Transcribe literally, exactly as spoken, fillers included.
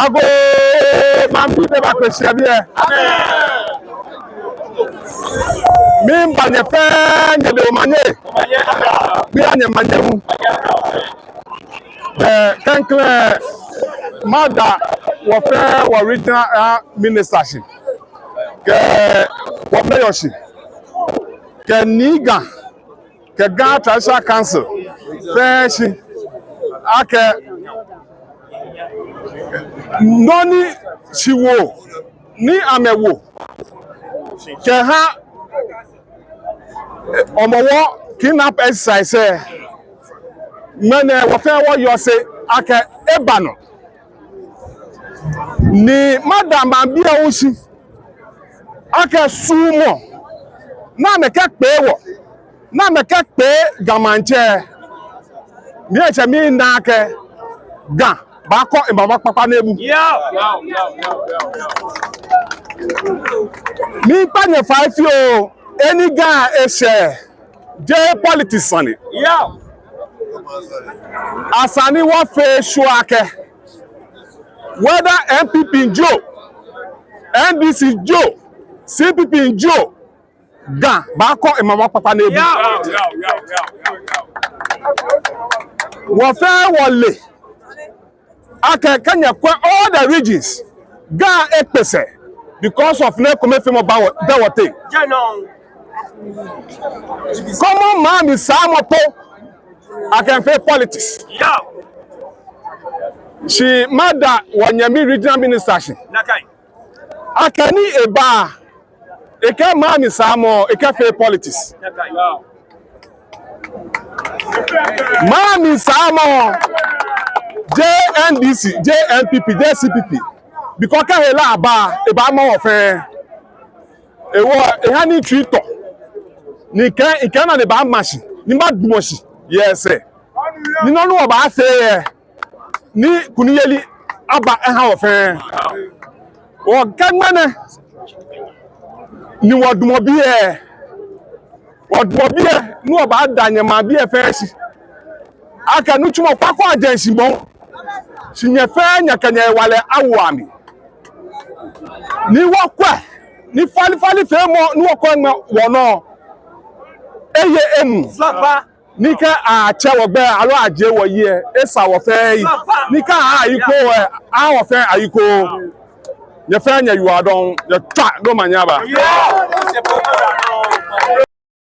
Agoo, maŋbii, bɛ ba kpee shi yɛ biɛ. Miiba nyɛ fɛɛ nyɛle omanye. Bianɛ manye hu. Ɛɛ, klɛŋklɛŋ, mada wɔ fɛɛ wɔ regional, ah, minister shi, kɛ wɔ mayor shi, kɛ Nii Ga, kɛ Ga Traditional Council fɛɛ shi akɛ nɔ ni shiwoo ni amɛwo kɛha Hɔmɔwɔ clean up exercise lɛ, ŋmɛnɛ wɔ fɛɛ wɔyɔse akɛ eba nɔ. Ni mada maŋbii lɛ hu shi akɛ suɔmɔ ni amɛkɛkpee wɔ, ni amɛkɛkpee Ga Maŋtsɛ, miitsɛ miina akɛ Ga baakɔ emama kpakpa ni ebu. Miikpa nyɛ fai fioo, eni Ga eshɛ, jeee politics sane. Esa ni wɔfee sure akɛ whether N P P jio, N D C jio, C P P jio, Ga baakɔ emama kpakpa ni ebu. Wɔ fɛɛ wɔle akɛ kɛ nyɛkwɛ all the regions, Ga ekpe sɛɛ because of ni ekomefeemɔ bɛ wɔ, bɛ wɔteŋ. Kɔmɔ maŋ mli saamɔ po, akɛfee politics. Shi mada wɔnyɛmi regional minister shi akɛ ni eba, ekɛ maŋ mli saamɔ ekɛfee politics. Maŋ mli saamɔ jeee N D C, jeee N P P, jeee C P P. Because kɛ hela ba, ebaama wɔ fɛɛ. Ehewɔ eha ni mitsui tɔ. Ni mikɛɛ, mikɛɛ ni ebaama shi, ni madamɔ shi yɛ esɛɛ. Ni nɔ ni wɔbaafee lɛ, ni kunimyeli aba eha wɔ fɛɛ. Wɔkɛ ŋmɛnɛ ni wɔdamɔ biɛ, wɔdamɔ biɛ, ni wɔbaada nyɛ maŋbii lɛ fɛɛ shi akɛ nitsumɔ kpakpa ajɛ shi mɔ, shi nyɛ fɛɛ nyɛkɛ nyɛhewalɛ awo amli. Ni wɔkwɛ, ni falefalefeemɔ ni wɔkwɛ ŋmɛnɛ wɔnɔ, eye emuu. Ni kɛ atsɛ wɔgbɛi aloo ajie wɔyi lɛ, esa wɔ fɛɛ eyi. Ni kɛ ayi koo lɛ, aha wɔ fɛɛ ayi koo. Nyɛ fɛɛ nyɛyiwaladɔŋŋ, nyɛtswaa ni omanye aba.